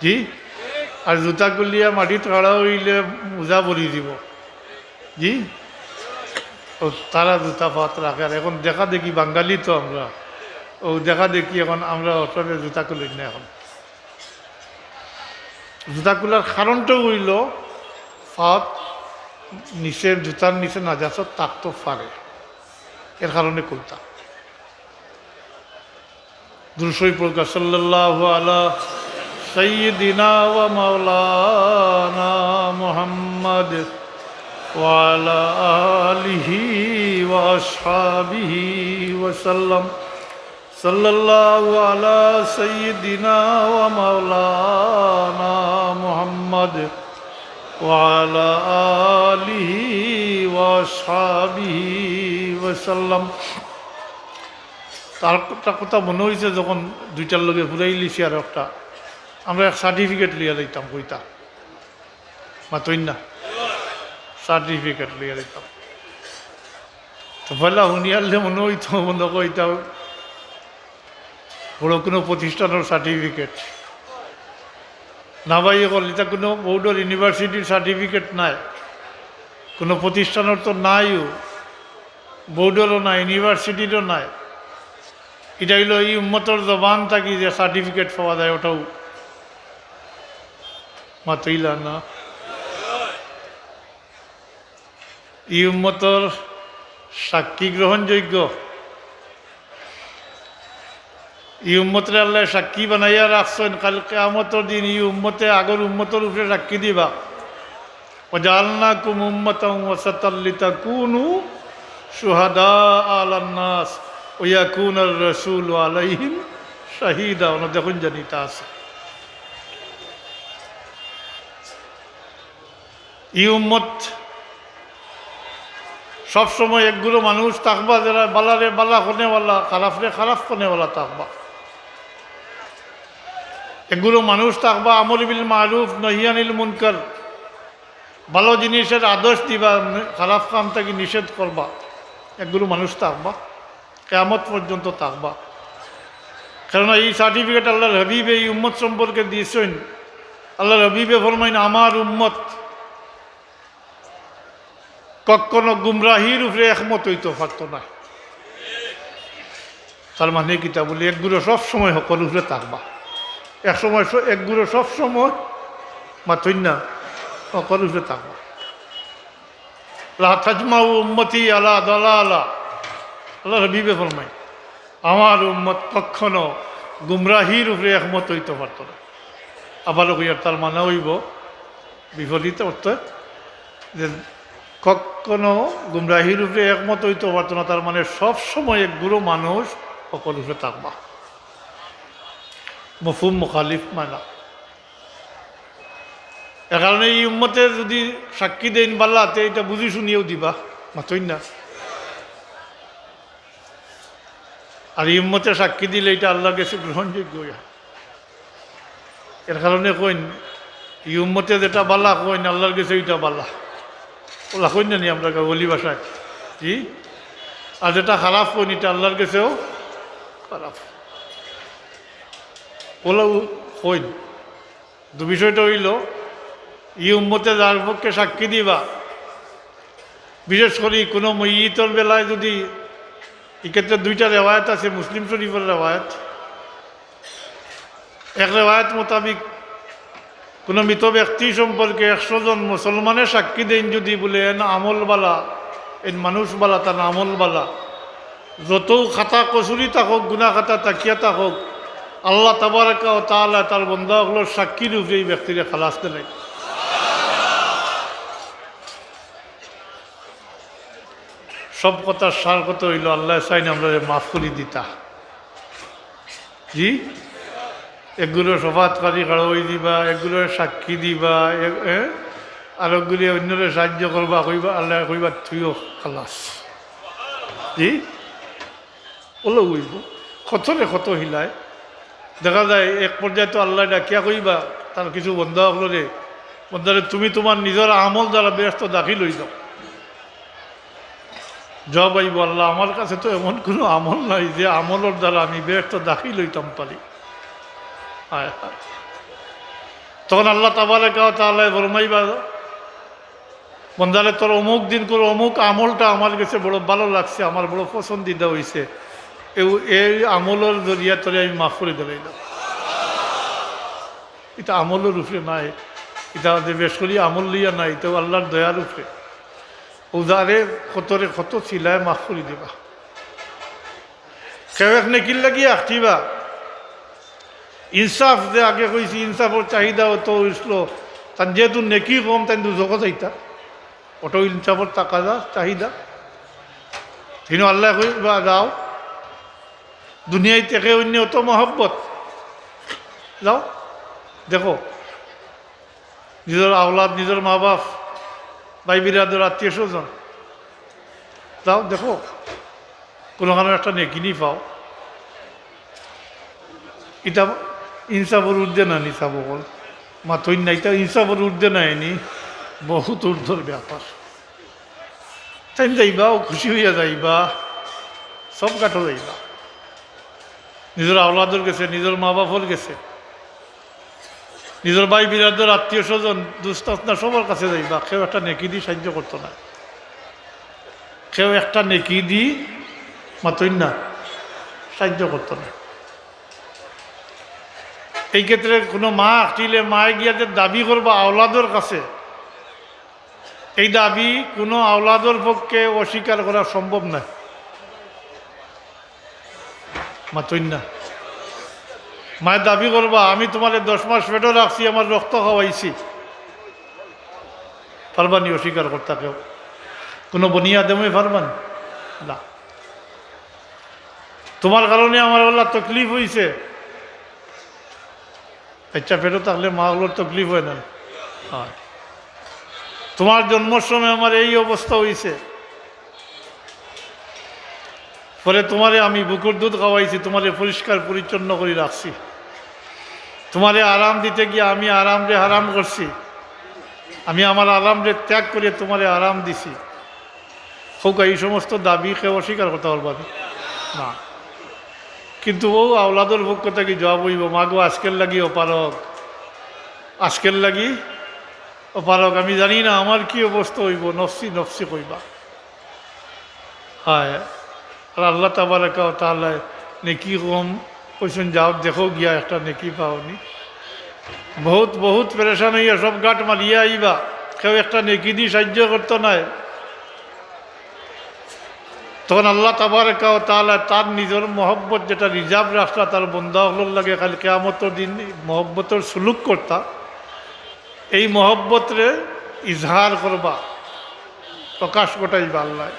জি? আর জুতা খুলিয়া মাটিত খাড়া হইলে মোজা ভরি দিব। জি? ও তারা জুতা পাওত রাখে। আর এখন দেখা দেখি বাঙালি তো আমরা, ও দেখা দেখি এখন আমরা অসবে জুতা খুলি না এখন। জুতা খুলার কারণটাও হইল পাওত নিচে, জুতার নিচে নাজাসত থাকতো পারে, এর কারণে খুলতা। দুরূদ শরীফ পড়ুক্কা, সাল্লাল্লাহু আলা সাইয়্যিদিনা ওয়া মাওলানা মুহাম্মদ ওয়া আলা আলিহি ওয়া আসহাবিহি ওয়া সাল্লাম। সাল্লাল্লাহু আলা সাইয়্যিদিনা ওয়া মাওলানা মুহাম্মদ ওয়া আলা আলিহি ওয়া আসহাবিহি ওয়া সাল্লাম। তার একটা কথা মনে হইছে, যখন দুইটার লগে ফুরাইলিছি আর একটা, আমরা এক সার্টিফিকেট লইয়া যাইতাম, কইতা মাতইন না, সার্টিফিকেট লইয়া যাইতাম। তো পয়লা হুনিয়ারলে মনে হইতো, মনে কইতাম বড় কোনো প্রতিষ্ঠানের সার্টিফিকেট। না ভাই, এখন এটা কোনো বোর্ডের ইউনিভার্সিটির সার্টিফিকেট নাই, কোনো প্রতিষ্ঠানের তো নাইও, বোর্ডেরও নাই, ইউনিভার্সিটিরও নাই। এটা হইলো এই উম্মতর জবান থাকি যে সার্টিফিকেট পাওয়া যায়, ওটাও মাতইলা না। এই উম্মতর সাক্ষী গ্রহণযোগ্য। এই উম্মতরে আল্লাহ সাক্ষী বানাইয়া রাখছেন, কাল কিয়ামতর দিন এই উম্মতে আগর উম্মতর উপরে সাক্ষী দিবা। وجعلناكم أمة وسطا لتكونوا شهداء على الناس ويكون الرسول عليكم شهيدا। ওনা দেখুন জানি তা আছে। এই উম্মত সবসময় একগুলো মানুষ থাকবা, যারা বালারে বালা কনেওয়ালা, খারাপরে খারাপ কনেওয়ালা থাকবা। একগুলো মানুষ থাকবা আমর বিল মারুফ, নহি আনিল মুনকার, ভালো জিনিসের আদেশ দিবা, খারাপ কাম থাকি নিষেধ করবা। একগুলো মানুষ থাকবা, কিয়ামত পর্যন্ত থাকবা। কেননা এই সার্টিফিকেট আল্লাহর হাবিবে এই উম্মত সম্পর্কে দিয়েছেন। আল্লাহর হাবিবে ফরমাইন, আমার উম্মত কখনো গুমরাহির উপরে একমত অইতো পারতো না। তার মানে কিতা বলি, এক গুরু সব সময় হকর উপরে থাকবা, এক সময় স-, এক গুরু সব সময় মাতইন না, হকর উপরে থাকবা। লা তাজমাউ উম্মতি আলা দালালা। আল্লাহর হাবিবে ফরমায়, আমার উম্মত কখনো গুমরাহির উপরে একমত অইতো পারতো না। আবারও কইয়ার, তার মানে অইবো বিপরীত অর্থ, যে কখনো গুমরাহির উপরে একমত অইতো পারতো না, তার মানে সব সময় এক গুরু মানুষ হকর উপরে থাকবা। মফহুম মুখালিফ মানা। এর কারণে এই উম্মতে যদি সাক্ষী দেইন বালা, তে এটা বুঝি শুনিয়াউ দিবা, মাতইন না। আর এই উম্মতে সাক্ষী দিলে এটা আল্লাহর গেছে গ্রহণযোগ্য অইয়া। এর কারণে কইন, এই উম্মতে যেটা বালা কইন, আল্লাহর গেছে ওইটা বালা। ওলা কইন না নি আমরা গা-, বলি ভাষায়? জি? আর যেটা খারাপ কইন, এটা আল্লাহর গেছেও খারাপ। ওলাও কইন। তো বিষয়টা অইলো, এই উম্মতে যার পক্ষে সাক্ষী দিবা, বিশেষ করি কোনো মইয়িতর বেলায় যদি, এই ক্ষেত্রে দুইটা রেওয়ায়েত আছে, মুসলিম শরীফর রেওয়ায়েত। এক রেওয়ায়েত মোতাবিক কোনো মৃত ব্যক্তি সম্পর্কে একশো জন মুসলমানে সাক্ষী দেইন যদি বলে, এন আমল বালা, এন মানুষ বালা, তার আমল বালা, যত খাতা কসুরি থাকউক, গুনা খাতা থাকিয়া থাকউক, আল্লাহ তাবারাকা ওয়া তাআলা তার বন্দা অকলর সাক্ষীর উপরে এই ব্যক্তিরে খালাস দিলাই। সব কথার সার কথা অইলো, আল্লায় চাইন আমরারে মাফ করি দিতা। জি, এগুলো শফাআতকারী খাড়া অই দিবা, এগুলো সাক্ষী দিবা, এ-, এ? আর ওগুলি অন্যরে সাহায্য করবা, কইবা, আল্লায় কইবা, তুইও খালাস। জি, ওলা অইবো। কতরে কত হিলায়। দেখা যায় এক পর্যায়ে তো আল্লায় ডাকিয়া কইবা, তার কিছু বন্দা অকলরে, বন্দারে, তুমি তুমার নিজর আমল দ্বারা বেহেস্তো দাখিল অই যাও। জবাব আইবো, আল্লাহ, আমার কাছে তো এমন কোনো আমল নাই যে আমলর দ্বারা আমি বেহেস্তো দাখিল অইতাম পারি। হায় হায়। তখন আল্লাহ তাবারাকা ওয়া তাআলায় ফরমাইবা, বন্দারে, তোর অমুক দিনকুর অমুক আমলটা আমার গেছে বড় ভালা লাগছে, আমার বড় পছন্দিদা অইছে, এউ-, এই আমলর জরিয়া তোরে আমি মাফ করি দিলাইলাম। ইটা আমলর উপরে নায়, ইটা যে বেশ করি আমল লইয়া নায়, ইটাও আল্লাহর দয়ার উপরে। উদারে কতরে কত ছিলায় মাফ করি দিবা। কেউ এক নেকির লাগি আখটিবা। ইনসাফ যে আগে কইছি, ইনসাফর চাহিদা অত অইছিল, তান যেহেতু নেকি কম, তাইন দুজখো যাইতা। অত ইনসাফর তাকাজা, চাহিদা। কিন্তু আল্লায় কইবা, যাও, দুনিয়াইত একে অইন্যে অত মহব্বত। যাও, দেখো, নিজর আওলাদ, নিজর মা বাপ, ভাই বিরাদর, আত্মীয় স্বজন, যাও দেখো, কুনুখানো একটা নেকি নি পাও। ইটা ইনসাফর ঊর্ধ্বে না নি, সাব অকল? মাতইন না, ইটা ইনসাফর ঊর্ধ্বে নায় নি, বহুত ঊর্ধ্বর ব্যাপার। তাইন যাইবা, অউ খুশি অইয়া যাইবা, সব ঘাটো যাইবা, নিজর আওলাদর গেছে, নিজর মা বাপর গেছে, নিজর ভাই বিরাদর, আত্মীয় স্বজন, দুস্ত আফনা সবর কাছে যাইবা, কেউ একটা নেকি দি সাহায্য করতো না, কেউ একটা নেকি দি, মাতইন না, সাহায্য করতো না। এই ক্ষেত্রে কোনো মা আখটিলে মায়ে গিয়া যে দাবি করবা আওলাদর কাছে, এই দাবি কোনো আওলাদর পক্ষে অস্বীকার করা সম্ভব নায়। মাতইন না। মায়ে দাবি করবা, "আমি তুমারে দশ মাস পেটো রাখছি, আমার রক্ত খাওয়াইছি।" পারবা নি অস্বীকার করতা কেউ? কোনো বনি আদমে পারবা নি? না। তুমার কারণে আমার আল্লাহ তকলিফ অইছে। বাচ্চা পেটো থাকলে মা অকলর তকলিফ অয় না? অয়। তুমার জন্মর সময় আমার এই অবস্থা অইছে, পরে তুমারে আমি বুকুর দুধ খাওয়াইছি, তুমারে পরিষ্কার পরিচ্ছন্ন করি রাখছি, তুমারে আরাম দিতে গিয়া আমি আরামরে হারাম করছি, আমি আমার আরামরে ত্যাগ করিয়া তুমারে আরাম দিছি। কউক্কা, এই সমস্ত দাবি কেউ অস্বীকার করতা পারবা নি? না। কিন্তু অউ আওলাদর পক্ষ থাকি জবাব অইবো, "মা গো, আজকের লাগি অপারগ, আজকের লাগি ও পারক, আমি জানি না আমার কি অবস্থা অইবো, নফসি নফসি কইবা। হায়, আর আল্লাহ তাবারাকা ওয়া তাআলা নেকি কম কইছইন, যাও দেখো গিয়া একটা নেকি পাওনি। বহুত, বহুত পেরেশান অইয়া সব গাট মারিয়া আইবা, কেউ একটা নেকি দি সাহায্য করতো নায়। তখন আল্লাহ তাবারাকা ওয়া তাআলা তার নিজর মহব্বত যেটা reserve রাখলা তার বন্দা অকলর লগে, কাইল কিয়ামতর দিন মহব্বতর সুলুক করতা, এই মহব্বতরে ইজহার করবা, প্রকাশ ঘটাইবা আল্লায়।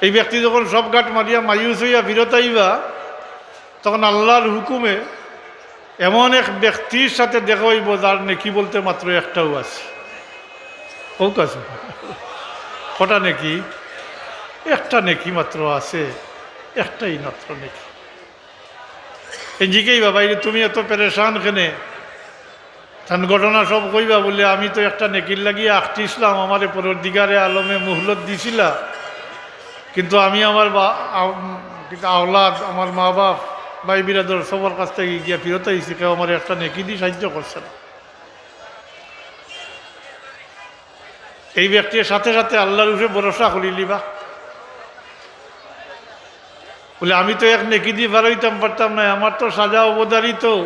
এই ব্যক্তি যখন সব গাট মারিয়া মায়ুস অইয়া ফিরত আইবা, তখন আল্লাহর হুকুমে এমন এক ব্যক্তির সাথে দেখা অইবো যার নেকি বলতে মাত্র একটাউ আছে। কউক্কা সুবহানাল্লাহ। কটা নেকি? একটা নেকি মাত্র আছে, একটাই মাত্র নেকি। এ জিগাইবা, "ভাইরে, তুমি এত পেরেশান কেনে?" তান ঘটনা সব কইবা, বলে, "আমি তো একটা নেকির লাগি আখতিছলাম, আমারে পরওয়ারদিগারে আলমে মুহলত দিছিলা, কিন্তু আমি আমার বা-, আ-, উম, আওলাদ, আমার মা বাপ, ভাই বিরাদর সবর কাছ থাকি গিয়া ফিরত আইছি, কেউ আমারে একটা নেকি দি সাহায্য করছে না।" এই ব্যক্তির সাথে সাথে আল্লাহর উপরে ভরসা করিলিবা, বলে, "আমি তো এক নেকি দি ফারইতাম পারতাম না, আমার তো সাজা অবধারিত।"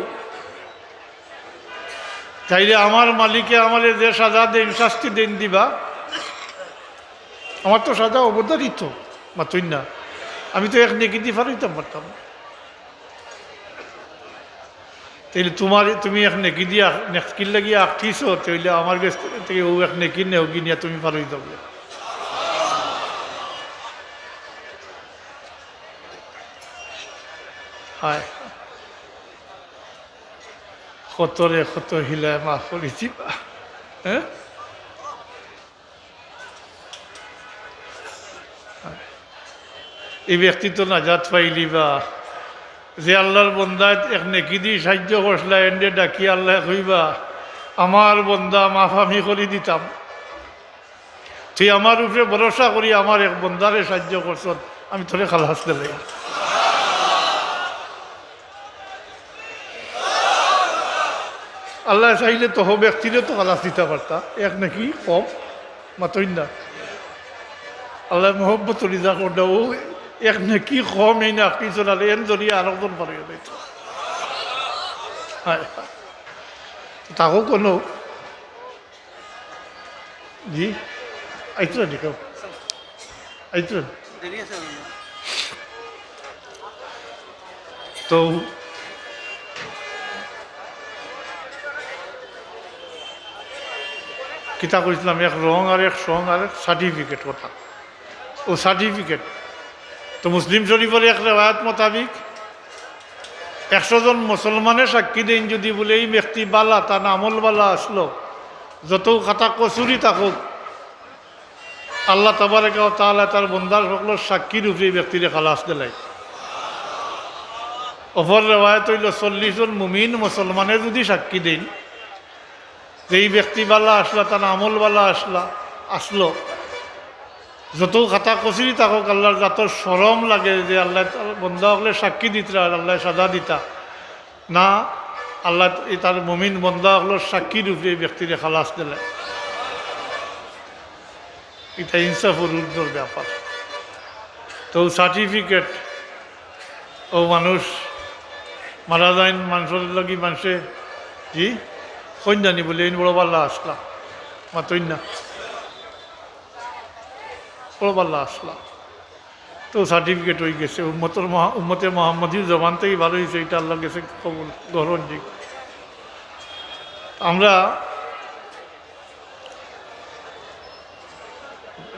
তাইলে আমার মালিকে আমারে যে সাজা দেইন, শাস্তি দেইন দিবা, আমার তো সাজা অবধারিত, মাতইন না, আমি তো এক নেকি দি ফারইতাম পারতাম না। তাইলে তুমার, তুমি এক নেকি দিয়া, নেকির লাগি আখতিছো, তাইলে আমার গেছ থাকি অউ এক নেকি নেও, গিনিয়া তুমি ফারই যাও। হায়। কতরে কত হিলায় মাফ করি দিবা। হ্যাঁ? এই ব্যক্তি তো নাজাত পাইলিবা। যে আল্লাহর বন্দায় এক নেকি দি সাহায্য করছলা, এনরে ডাকি আল্লায় কইবা, "আমার বন্দা, মাফ আমি করি দিতাম।" তুই আমার উপরে ভরসা করি আমার এক বন্দারে সাহায্য করছত, আমি তোরে খালাস দিলাই। আল্লায় চাইলে তো হউ ব্যক্তিরে তো খালাস দিতা পারতা, এক নেকি কম, মাতইন না। আল্লায় মহব্বত রিজা করলে অউ এক নেকি কম, এই না কিছু না, এন জরিয়া আরকজন পারে যাইত। হায় হায়। তাকো কোনো জি? আইতরা নি কেউ? আইতরা নি? তো কিতা কইছিলাম, এক রং আর এক সং আর এক সার্টিফিকেট কথা। ও সার্টিফিকেট। তো মুসলিম শরীফর এক রেওয়ায়াত মোতাবিক একশো জন মুসলমানে সাক্ষী দেইন যদি বলে, "এই ব্যক্তি বালা, তান আমল বালা আসলো, যতউ খাতা কসুরি থাকুক, আল্লাহ তাবারাকা ওয়া তাআলা তার বন্দার সকলর সাক্ষীর উপরে এই ব্যক্তিরে খালাস দিলাই।" অপর রেওয়ায়াত অইলো, চল্লিশ জন মুমিন মুসলমানে যদি সাক্ষী দেইন যে এই ব্যক্তি বালা আসলা, তান আমল বালা আসলা, আসলো, যতউ খাতা কসুরি থাকুক, আল্লাহর জাতর শরম লাগে যে আল্লায় তার বন্দা অকলে সাক্ষী দিতরা আর আল্লায় সাজা দিতা না, আল্লায় এই তার মুমিন বন্দা অকলর সাক্ষীর উপরে এই ব্যক্তিরে খালাস দিলে। ইটা ইনসাফর ঊর্ধ্বর ব্যাপার। তো সার্টিফিকেট, ও মানুষ মারা যাইন, মানষর লাগি মানষে, জি, কইন জানি বলে, "এইন বড় বালা আসলা", মাতইন না, "বড় বালা আসলা।" তো সার্টিফিকেট অই গেছে, উম্মতর মহা-, উম্মতে মোহাম্মদীর জবান থাকি বার অইছে, ইটা আল্লাহর গেছে কবুল, গ্রহণযোগ্য। আমরা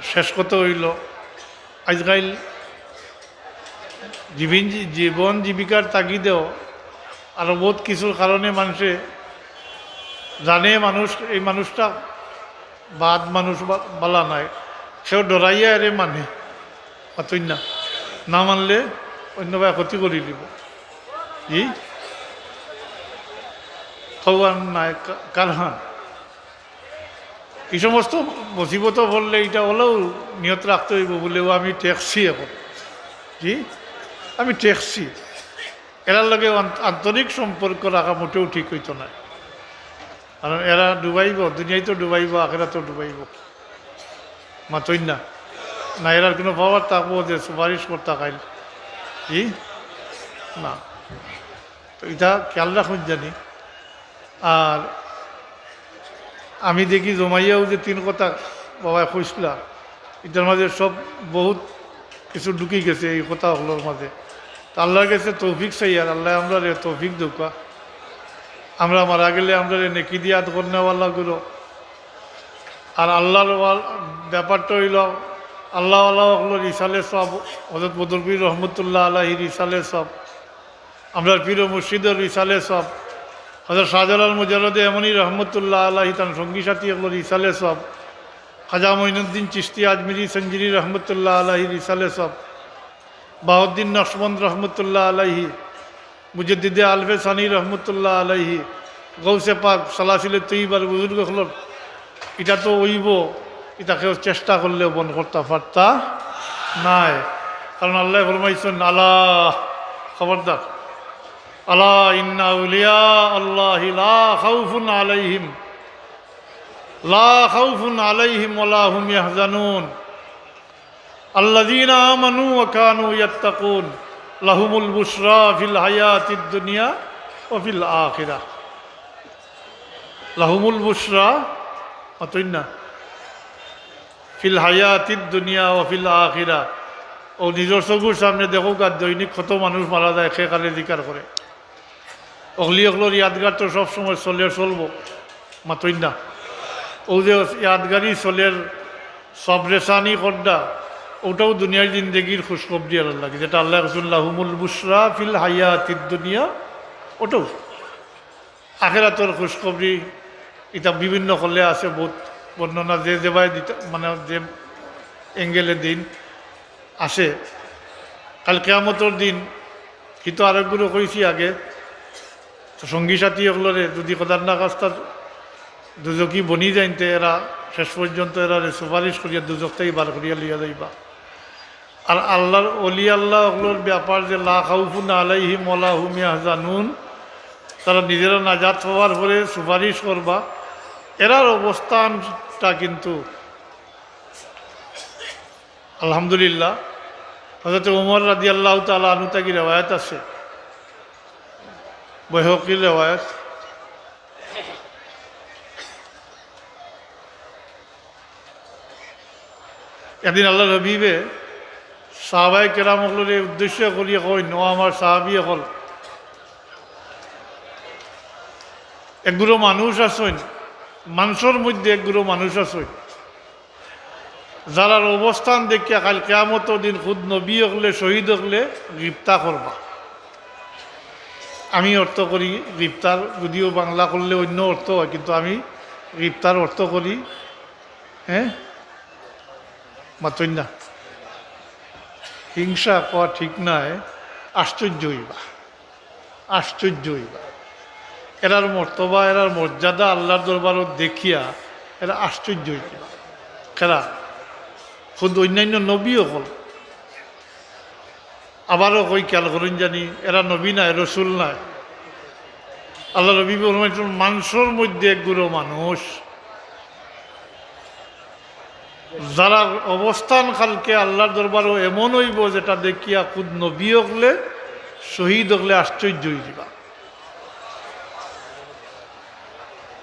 শেষ কথা অইলো, আইজকাইল জীবন, জীবন জীবিকার তাগিদেও আরো বউত কিছুর কারণে মানষে জানে মানুষ, এই মানুষটা বাদ মানুষ বা-, বালা নায়, কেউ ডরাইয়া এরে মানে, মাতইন না, না মানলে অইন্য বায় ক্ষতি করিলিবো। জি, খবর নাই কা-, কারহান। এই সমস্ত মুসিবত পড়লে ইটা অলাউ নিয়ত রাখতে অইবো বলে, "ও আমি ঠেকছি এখন, জি, আমি ঠেকছি।" এরার লগে আন-, আন্তরিক সম্পর্ক রাখা মোটেও ঠিক অইতো নায়। কারণ এরা ডুবাইবো, দুনিয়াত তো ডুবাইবো, আখেরাতও ডুবাইবো। মাতইন না। না, এরার কুনু পাওয়ার থাকবো যে সুপারিশ করতা কাইল? জি? না। তো ইটা খেয়াল রাখুন জানি। আর আমি দেখি জমাইয়াও যে তিন কথা বাবায় কইছলা, ইটার মাঝে সব বহুত কিছু ঢুকি গেছে এই কথা অকলর মাঝে। তো আল্লার গেছে তৌফিক চাই, আর আল্লায় আমরারে তৌফিক দেউক্কা। আমরা মারা গেলে আমরারে নেকি দিয়া আদকরনেওয়ালা গুলো। আর আল্লার ওয়াল-, ব্যাপারটা অইলো, আল্লাওয়ালা অকলর ইসালে সওয়াব, হযরত বদরপুরী রহমতুল্লাহ আলাইহির ইসালে সওয়াব, আমরার পীর ও মুর্শিদর ইসালে সওয়াব, হযরত শাহজালাল মুজাররদে ইয়ামনি রহমতুল্লাহ আলাইহি তান সঙ্গী সাথী অকলর ইসালে সওয়াব, খাজা মঈনুদ্দিন চিশতি আজমিরি সঞ্জিরি রহমতুল্লাহ আলাইহির ইসালে সওয়াব, বাহাউদ্দিন নকশবন্দ রহমতুল্লাহ আলাইহি, মুজাদ্দিদে আলফে সানি রহমতুল্লাহ আলাইহি, গৌসে পাক, সালাসিলে তৈয়বার বুজুর্গ অকলর, ইটা তো অইবো, ইটা কেউ চেষ্টা করলেও বন্ধ করতা পারতা নায়। কারণ আল্লায় ফরমাইছইন, আলা, খবরদার, আলা ইন্না আউলিয়া আল্লাহি লা খাউফুন আলাইহিম, লা খাউফুন আলাইহিম ওয়া লা হুম ইয়াহজানুন। আল্লাযীনা আমানু ওয়া কানু ইয়াত্তাকুন, লাহুমুল বুশরা ফিল হায়াতিদ দুনিয়া ওয়া ফিল আখিরাহ। লাহুমুল বুশরা, মাতইন না, ফিল হায়াতিদ দুনিয়া ওয়া ফিল আখিরাহ। অউ নিজর চকুর সামনে দেখউক্কা, আর দৈনিক কত মানুষ মারা যায়, কে কারে জিকার করে। অকলি অকলর ইয়াদগার তো সব সময় চলের, চলবো, মাতইন না। অউ যে ইয়াদগারি চলের, সবরেসানি করডা, অটাও দুনিয়ার জিন্দেগির খুশখবরি আল্লার লাগি, যেটা আল্লায় কইছইন, লাহুমুল বুশরা ফিল হায়াতিদ দুনিয়া, অটাও। আখেরাতর খুশখবরি, ইটা বিভিন্ন অকলে আছে, বহুত বর্ণনা যে যেবায় দিতা, মানে যে অ্যাঙ্গেলে দিন আছে। কাইল কিয়ামতর দিন, হি তো আরোগুরে কইছি আগে, তো সঙ্গী সাথী অকলরে যুদি খোদার না খাস্তা দুজখি বনি যাইন তে এরা শেষ পর্যন্ত এরারে সুপারিশ করিয়া দুজখ থাকি বার করিয়া লইয়া যাইবা। আর আল্লার অলি আল্লা অকলর ব্যাপার যে লা খাউফুন আলাইহিম ওয়া লা হুম ইয়াহজানুন, তারা নিজেরা নাজাত পাওয়ার পরে সুপারিশ করবা, এরার অবস্থানটা কিন্তু আলহামদুলিল্লাহ, হযরত ওমর রাদিয়াল্লাহু তাআলা আনহু থাকি রেওয়ায়াত আছে, বাইহাকীর রেওয়ায়াত। একদিন আল্লার হাবিবে সাহাবায়ে কেরাম অকলরে উদ্দেশ্য করিয়া কইন, "ও আমার সাহাবী অকল, এগুলো মানুষ আছইন, মানষর মধ্যে এগুলো মানুষ আছইন, যারার অবস্থান দেখিয়া কাইল কিয়ামতর দিন খুদ নবী অকলে, শহীদ অকলে গিবতা করবা।" আমি অর্থ করি গিবতার, যদিও বাংলা করলে অইন্য অর্থ অয়, কিন্তু আমি গিবতার অর্থ করি, হ্যাঁ, মাতইন না, হিংসা কওয়া ঠিক নায়, আশ্চর্য অইবা। আশ্চর্য অইবা। এরার মর্তবা, এরার মর্যাদা আল্লার দরবারো দেখিয়া এরা আশ্চর্য অইবা। কেরা? খুদ অইন্যান্য নবী অকল। আবারও কই, খেয়াল করইন জানি, এরা নবী নায়, রসুল নায়। আল্লার নবী ফরমাইছইন, মানষর মধ্যে এক গুরু মানুষ, যারার অবস্থান কালকে আল্লার দরবারো এমন অইবো, যেটা দেখিয়া খুদ নবী অকলে, শহীদ অকলে আশ্চর্য অইযিবা।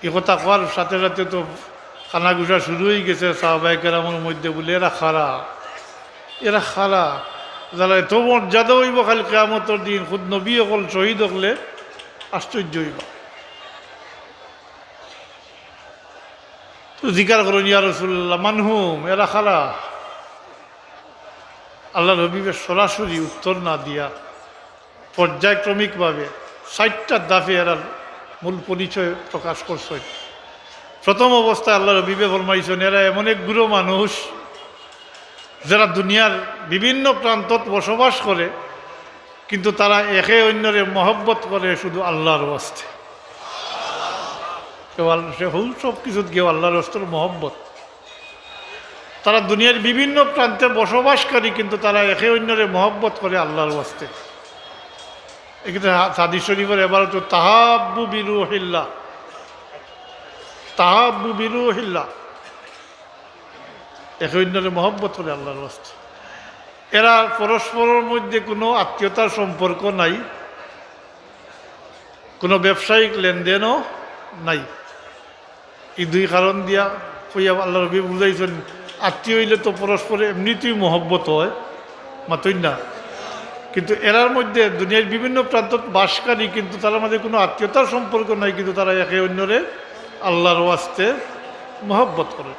ই কথা কওয়ার সাথে সাথে তো কানাঘুষা শুরু অইগেছে সাহাবায়ে কেরামর মধ্যে, বুলে, "এরা কারা, এরা কারা, যারার এত মর্যাদা অইবো কাইল কিয়ামতর দিন, খুদ নবী অকল, শহীদ অকলে আশ্চর্য অইবা।" তো জিকার করইন, "ইয়া রাসূলুল্লাহ, মান হুম, এরা কারা?" আল্লার হাবিবে সরাসরি উত্তর না দিয়া পর্যায়ক্রমিকভাবে চাইরটা ধাপে এরার মূল পরিচয় প্রকাশ করছইন। প্রথম অবস্থায় আল্লার হাবিবে ফরমাইছইন, এরা এমন এক গুরু মানুষ, যারা দুনিয়ার বিভিন্ন প্রান্তত বসবাস করে, কিন্তু তারা একে অইন্যরে মহব্বত করে শুধু আল্লার ওয়াস্তে। কেউ আল-, সে হউ সব কিছুত কেউ আল্লার ওয়াস্তে মহব্বত। তারা দুনিয়ার বিভিন্ন প্রান্তে বসবাসকারী, কিন্তু তারা একে অইন্যরে মহব্বত করে আল্লার ওয়াস্তে। এক্ষেত্রে হা-, হাদিস শরীফর এবারত, "তাহাব্বু বিরুহিল্লাহ।" তাহাব্বু বিরুহিল্লাহ, একে অন্যরে মহব্বত করে আল্লাহর ওয়াস্তে। এরা পরস্পরের মধ্যে কোনো আত্মীয়তার সম্পর্ক নাই, কোনো ব্যবসায়িক লেনদেনও নাই। এই দুই কারণ দিয়া কইয়া আল্লাহ রবি বুঝাইছেন, আত্মীয় হইলে তো পরস্পরে এমনিতেই মহব্বত হয়, মাতইন না? কিন্তু এরার মধ্যে দুনিয়ার বিভিন্ন প্রান্তত বাসকারী, কিন্তু তারার মাঝে কোনো আত্মীয়তার সম্পর্ক নাই, কিন্তু তারা একে অন্যরে আল্লাহর ওয়াস্তে মহব্বত করে।